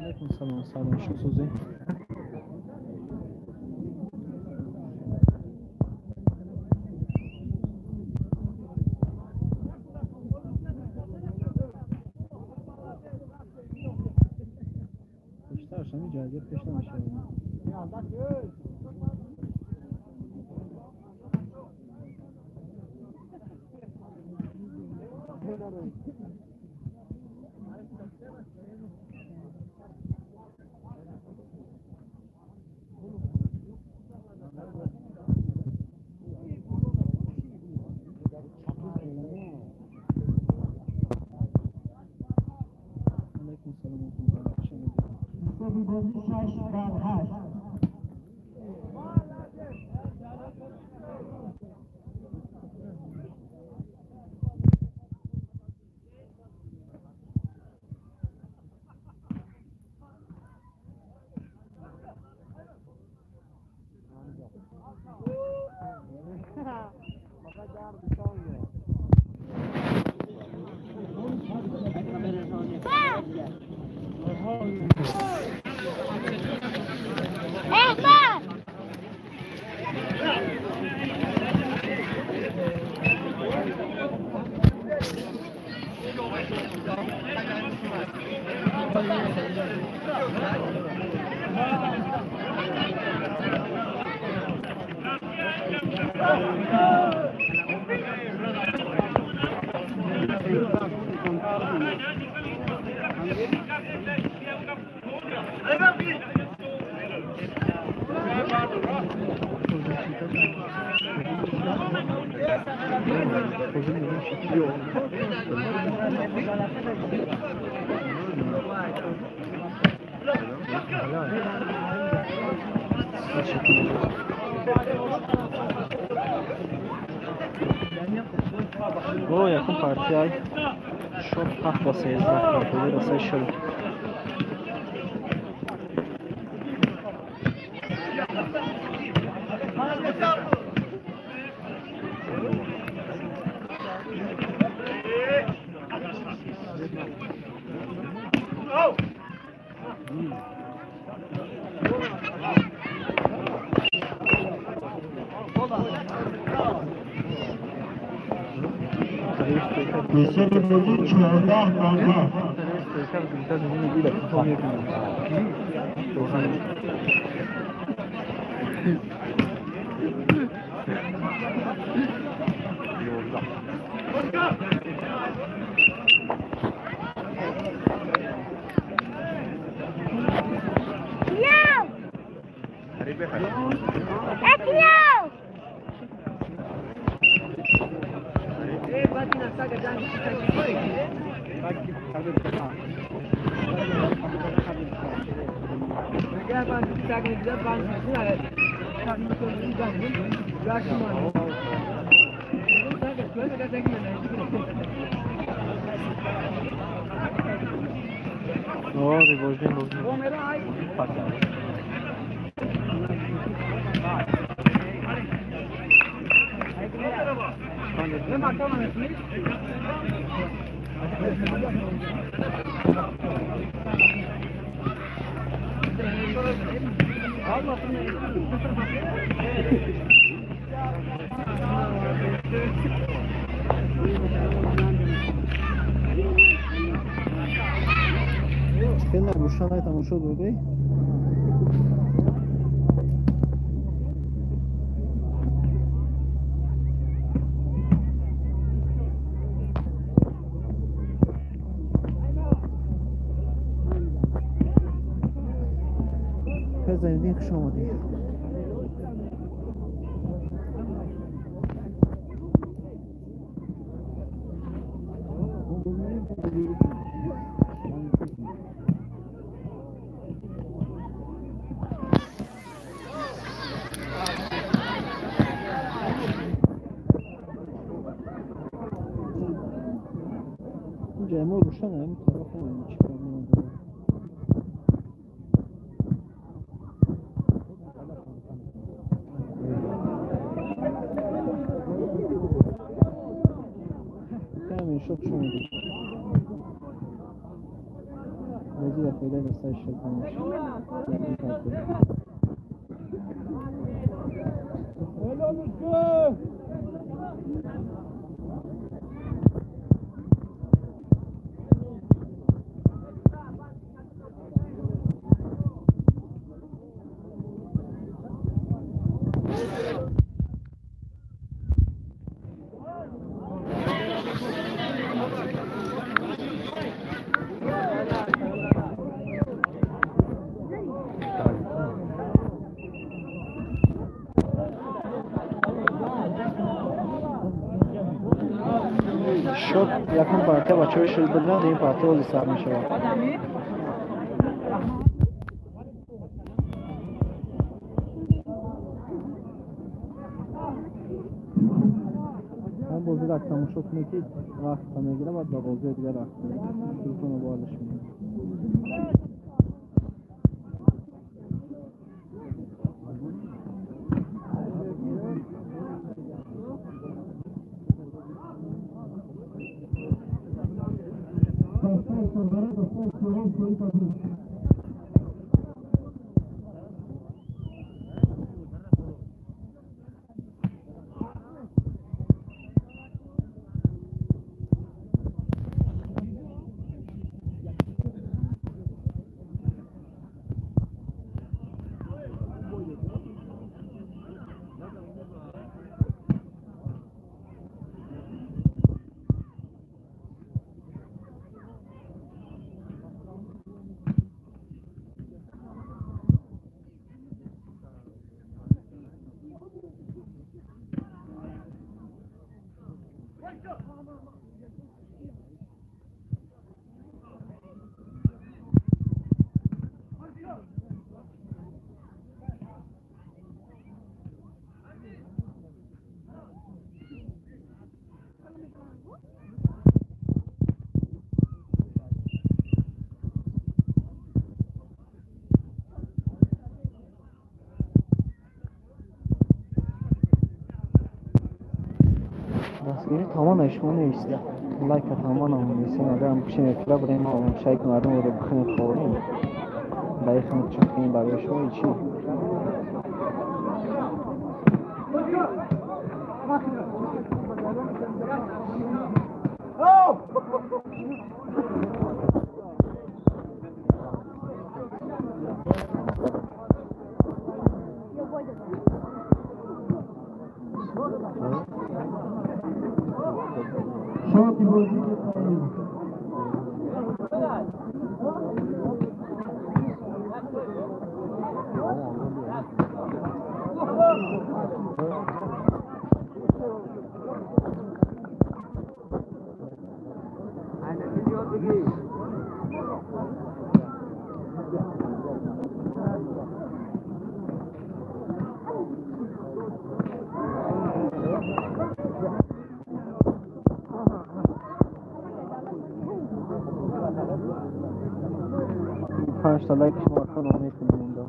Алейкум салом, салом, шо, сӯзӣ? Пештараш ҳами ҷайга пеш намешавад. Алейкум салом, хуш омадед. 6 بر 8. О, якум партияй шод 7 ба 13 контроли расаи шуд. سه بازی 14 بر 7. О, рибождин. Хеле рӯшанай тамошо додӣ? Зайниддин, хуш омадӣ. Инҷа мо рӯшан ам тараф чӣ кор мекунад? Амиршо, хуш омадӣ. Бозӣ ба фоидаи дастаи ширкат якум партия. Шод якум партия бачаҳои шуд буданд, ин партия ози сар мешавад. Он бозиро тамошо кунед, ки вақт мегирад, баъд ба бозии дигар рафт кунед. Телефонро боалаш мекунед. Дастгирӣ тамом шумо нест. Лайка тамом нестин. Агар пишин кира будем, мо шайк мардум ро бихонем, хӯрем. Барои хонат чақин барои шумо чӣ? 5 تا лайк шумо акон мекунем монда.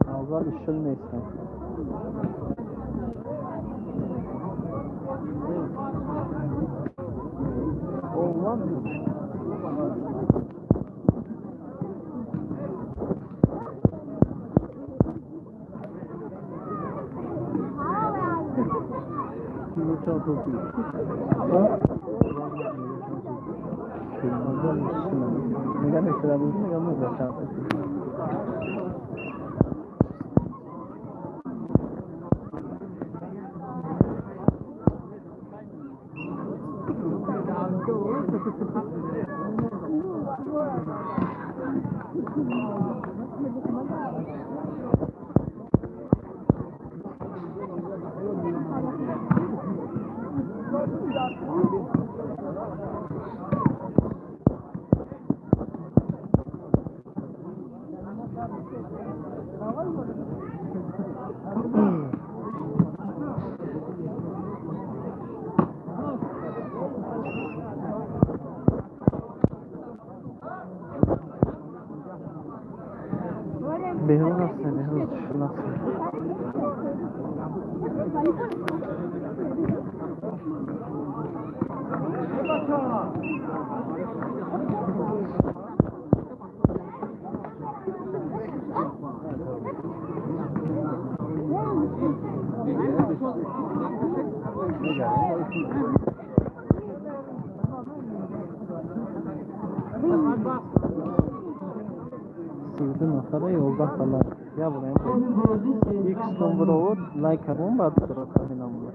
Аввали шил нестам. Беҳрӯз ҳастем, Беҳрӯз шиносем. Сиду нафара 11 та лайк. Я бурем. Икс тон буровуд, лайк кардам, баъд рафтам бур.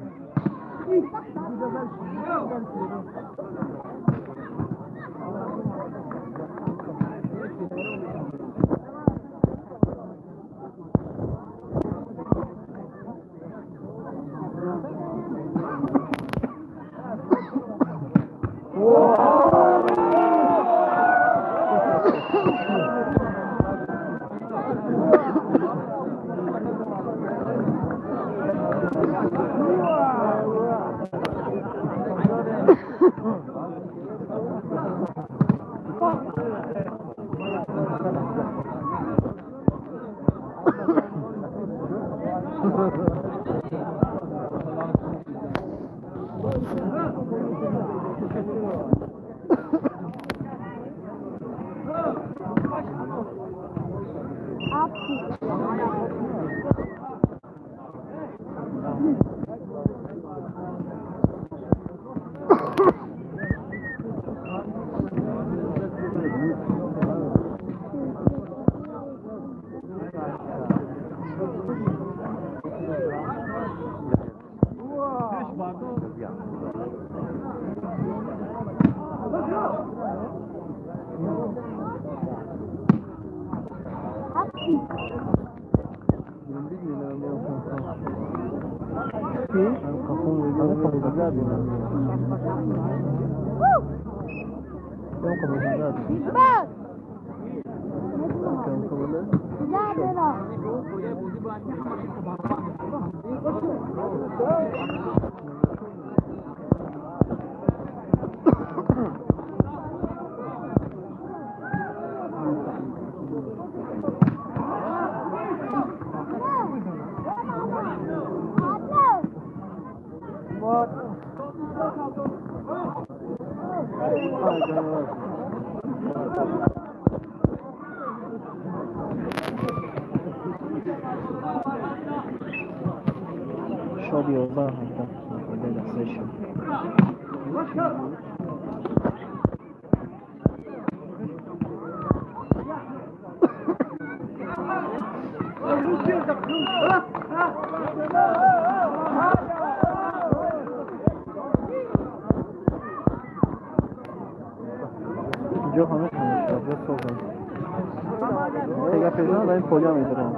Шод 11-18 фоидаи дастаи шуд. Ҷо ҳанӯз ҳамеша ҷо созам. Тега пежан дар ин полия медорам.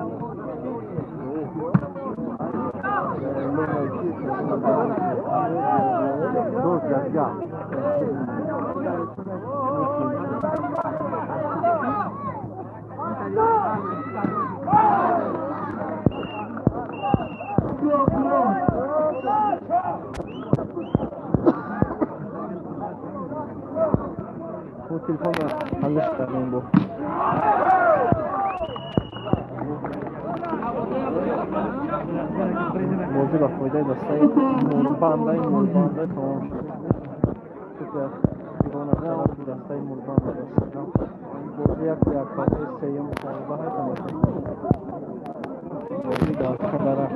Мо телефонро ҳаллиш кардем бо. Бозӣ ба фоидаи дастаи Мурбандай Мурбандай тамом шуд. Туп як Иван аз тарафи дастаи Мурбанда расидам. Бозӣ 1-1 бозии сеюм мусоҳиба ҳай тамошо кунед. Бозӣ дар Кадара.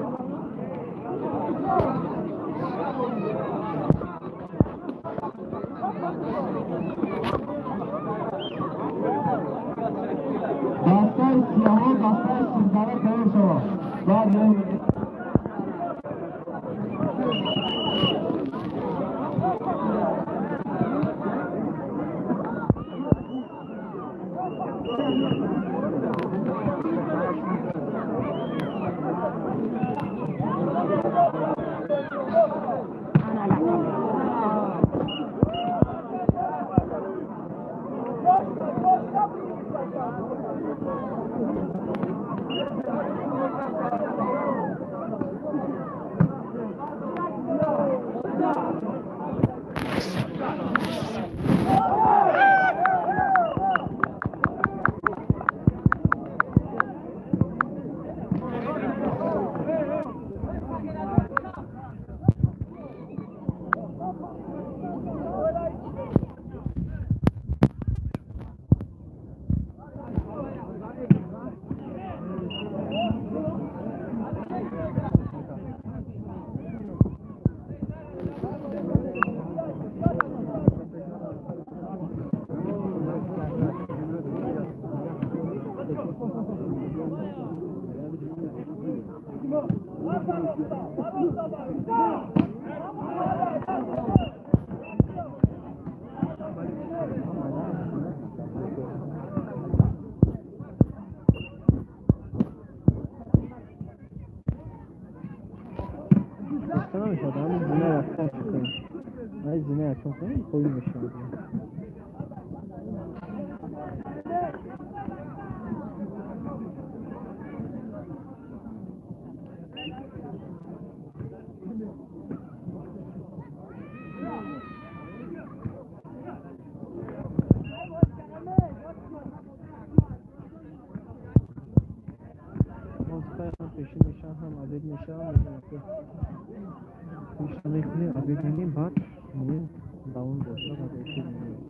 Дастаи сиёҳо, дастаи сирдара тайёр шавад. Баъд Гуфта намешавад, ҳамин зина яккам кунем. Ай зина яккам кунем, қоил мешавад. Ҳам пешин мешаванд, ҳам обед мешаванд, пешта мекунем, обед мегирем, баъд меем давом бозӣ, баъд эфир меоем.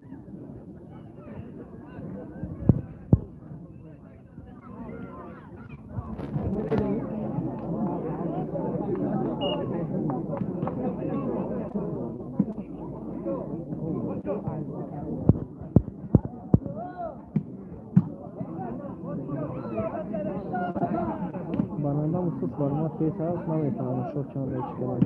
Баранда мусус баромад пеш аст, наметавонад шод чанд чӣ кунад.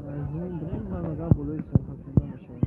Аз ин бирем, ман агар болои сархатонда мешавад.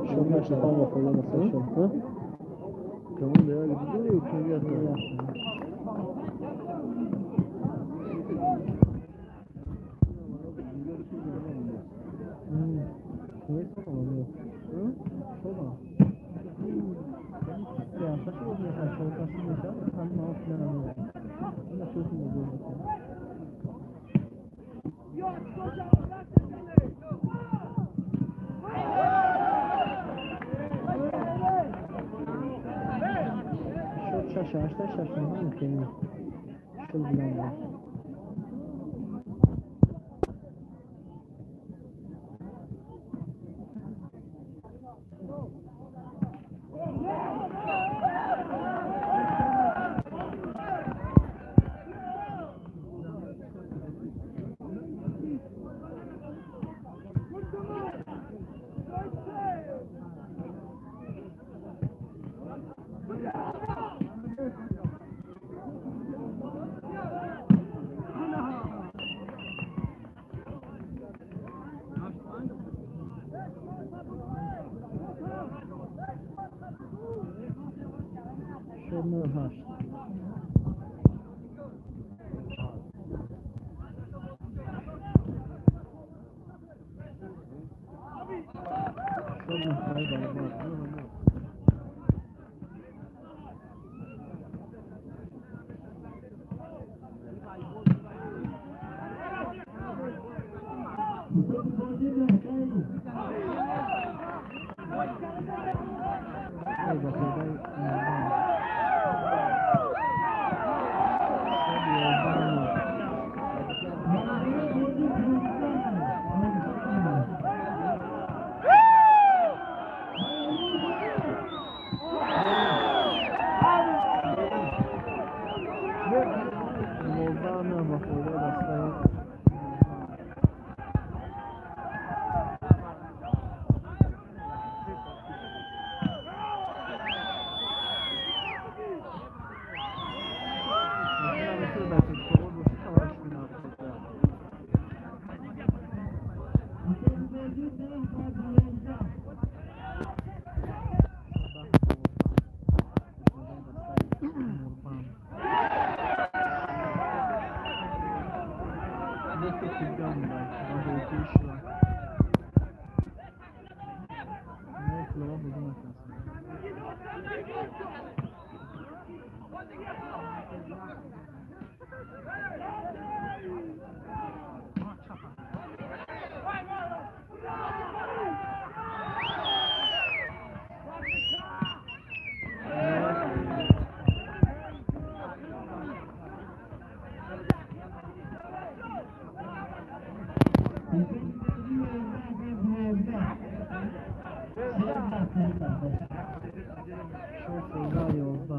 Шуд 8-5 ба фоидаи дастаи Шоҳ. Команда як ду ё як як. Шуд 6-8, 6-9 мумкин. Шуд билан. Шуд 9-8. Шуд 9-8 баробар. Ай, ба фоидаи Мурбанд. Шуд 11-9. 12-9 ба фоидаи дастаи Мурбанд. Мумкин дар футбол бошад, тамошо бинад. Мурбанд. Ба бозии шуд. Не, клуба бозӣ накард. Шуд 13-11.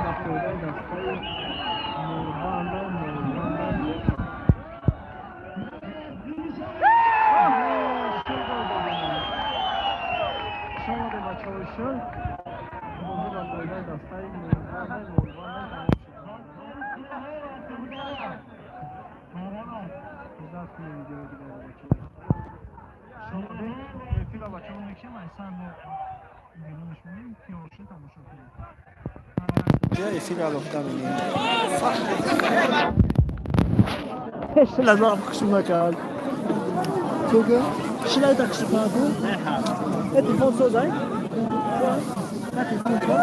Ба фоидаи дастаи Мурбанда, Мурбанда. Шул гол додем. Шомаде, бачаҳои шул. Бозӣ ба фоидаи дастаи Мурбанда, Мурбанда тамом шуд. Интизор кунем видеои дигарро, бачаҳо. Шомаде, эфира бачаҳо мекушем, айсан мо берунаш меем, тиёрши тамошо кунем. Эфир алоҳида мегирем. Шила хушм накард. Туга? Шила та хушм накард. Э, телефон созай? Телефон.